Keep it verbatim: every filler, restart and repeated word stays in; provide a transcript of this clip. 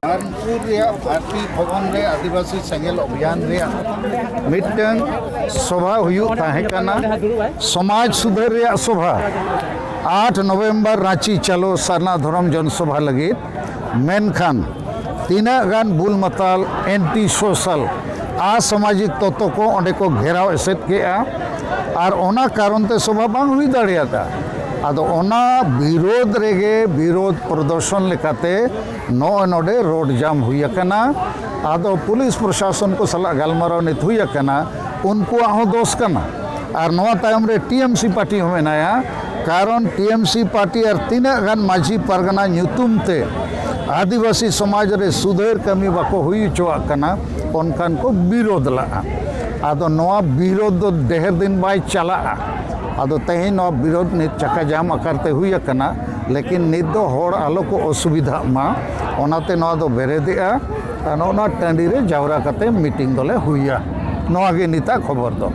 ᱵᱟᱨᱱᱯᱩᱨ ᱨᱮᱭᱟᱜ ᱵᱷᱟᱨᱚᱛᱤ ᱵᱷᱚᱵᱚᱱ ᱨᱮ ᱟᱹᱫᱤᱵᱟᱹᱥᱤ ᱥᱮᱸᱜᱮᱞ ᱚᱵᱷᱤᱭᱟᱱ ᱨᱮᱭᱟᱜ ᱢᱤᱫᱴᱟᱝ ᱥᱚᱵᱷᱟ ᱦᱩᱭᱩᱜ ᱛᱟᱦᱮᱸ ᱠᱟᱱᱟ, ᱥᱚᱢᱟᱡᱽ ᱥᱩᱫᱷᱟᱹᱨ ᱨᱮᱭᱟᱜ ᱥᱚᱵᱷᱟ᱾ ᱟᱴ ᱱᱚᱵᱷᱮᱢᱵᱚᱨ ᱨᱟᱸᱪᱤ ᱪᱟᱞᱚ ᱥᱟᱨᱱᱟ ᱫᱷᱚᱨᱚᱢ ᱡᱚᱱ ᱥᱚᱵᱷᱟ ᱞᱟᱹᱜᱤᱫ᱾ ᱢᱮᱱᱠᱷᱟᱱ ᱛᱤᱱᱟᱹᱜ ᱜᱟᱱ ᱵᱩᱞ ᱢᱟᱛᱟᱞ, ᱮᱱᱴᱤ ᱥᱳᱥᱟᱞ, ᱟᱥᱟᱢᱟᱡᱤᱠ ᱛᱚᱛᱛᱚ ᱠᱚ ᱚᱸᱰᱮ ᱠᱚ ᱜᱷᱮᱨᱟᱣ ᱮᱥᱮᱫ ᱠᱮᱜᱼᱟ, ᱟᱨ ᱚᱱᱟ ᱠᱟᱨᱚᱱ ᱛᱮ ᱥᱚᱵᱷᱟ ᱵᱟᱝ ᱦᱩᱭ ᱫᱟᱲᱮᱭᱟᱫᱟ᱾ ᱟᱫᱚ ᱚᱱᱟ ᱵᱤᱨᱳᱫᱷ ᱨᱮᱜᱮ, ᱵᱤᱨᱳᱫᱷ ᱯᱨᱚᱫᱚᱨᱥᱚᱱ ᱞᱮᱠᱟᱛᱮ ᱱᱚᱜᱼᱚᱭ ᱱᱚᱰᱮ ᱨᱳᱰ ᱡᱟᱢ ᱦᱩᱭ ᱟᱠᱟᱱᱟ᱾ ᱟᱫᱚ ᱯᱩᱞᱤᱥ ᱯᱨᱚᱥᱟᱥᱚᱱ ᱠᱚ ᱥᱟᱞᱟᱜ ᱜᱟᱞᱢᱟᱨᱟᱣ ᱱᱤᱛ ᱦᱩᱭ ᱟᱠᱟᱱᱟ, ᱩᱱᱠᱩᱣᱟᱜ ᱦᱚᱸ ᱫᱳᱥ ᱠᱟᱱᱟ᱾ ᱟᱨ ᱱᱚᱣᱟ ᱛᱟᱭᱚᱢ ᱨᱮ ᱴᱤ ᱮᱢ ᱥᱤ ᱯᱟᱨᱴᱤ ᱦᱚᱸ ᱢᱮᱱᱟᱭᱟ, ᱠᱟᱨᱚᱱ ᱴᱤ ᱮᱢ ᱥᱤ ᱯᱟᱨᱴᱤ ᱟᱨ ᱛᱤᱱᱟᱹᱜ ᱜᱟᱱ ᱢᱟᱹᱡᱷᱤ ᱯᱟᱨᱜᱟᱱᱟ ᱧᱩᱛᱩᱢ ᱛᱮ ᱟᱹᱫᱤᱵᱟᱹᱥᱤ ᱥᱚᱢᱟᱡᱽ ᱨᱮ ᱥᱩᱫᱷᱟᱹᱨ ᱠᱟᱹᱢᱤ ᱵᱟᱠᱚ ᱦᱩᱭ ᱦᱚᱪᱚᱣᱟᱜ ᱠᱟᱱᱟ, ᱚᱱᱠᱟᱱ ᱠᱚ ᱵᱤᱨᱳᱫᱷ ᱞᱟᱜᱼᱟ᱾ ᱟᱫᱚ ᱱᱚᱣᱟ ᱵᱤᱨᱳᱫᱷ ᱫᱚ ᱰᱷᱮᱨ ᱫᱤᱱ ᱵᱟᱭ ᱪᱟᱞᱟᱜᱼᱟ᱾ ᱟᱫᱚ ᱛᱮᱦᱮᱧ ᱱᱚᱣᱟ ᱵᱤᱨᱳᱫᱷ ᱱᱤᱛ ᱪᱟᱠᱟ ᱡᱟᱢ ᱟᱠᱟᱨ ᱛᱮ ᱦᱩᱭ ᱟᱠᱟᱱᱟ, ᱞᱮᱠᱤᱱ ᱱᱤᱛ ᱫᱚ ᱦᱚᱲ ᱟᱞᱚ ᱠᱚ ᱚᱥᱩᱵᱤᱫᱷᱟᱜ ᱢᱟ, ᱚᱱᱟᱛᱮ ᱱᱚᱣᱟ ᱫᱚ ᱵᱮᱨᱮᱫᱮᱜᱼᱟ᱾ ᱟᱨ ᱱᱚᱜᱼᱚ ᱱᱚᱣᱟ ᱴᱟᱺᱰᱤ ᱨᱮ ᱡᱟᱣᱨᱟ ᱠᱟᱛᱮ ᱢᱤᱴᱤᱝ ᱫᱚᱞᱮ ᱦᱩᱭᱟ᱾ ᱱᱚᱣᱟ ᱜᱮ ᱱᱤᱛᱟᱜ ᱠᱷᱚᱵᱚᱨ ᱫᱚ᱾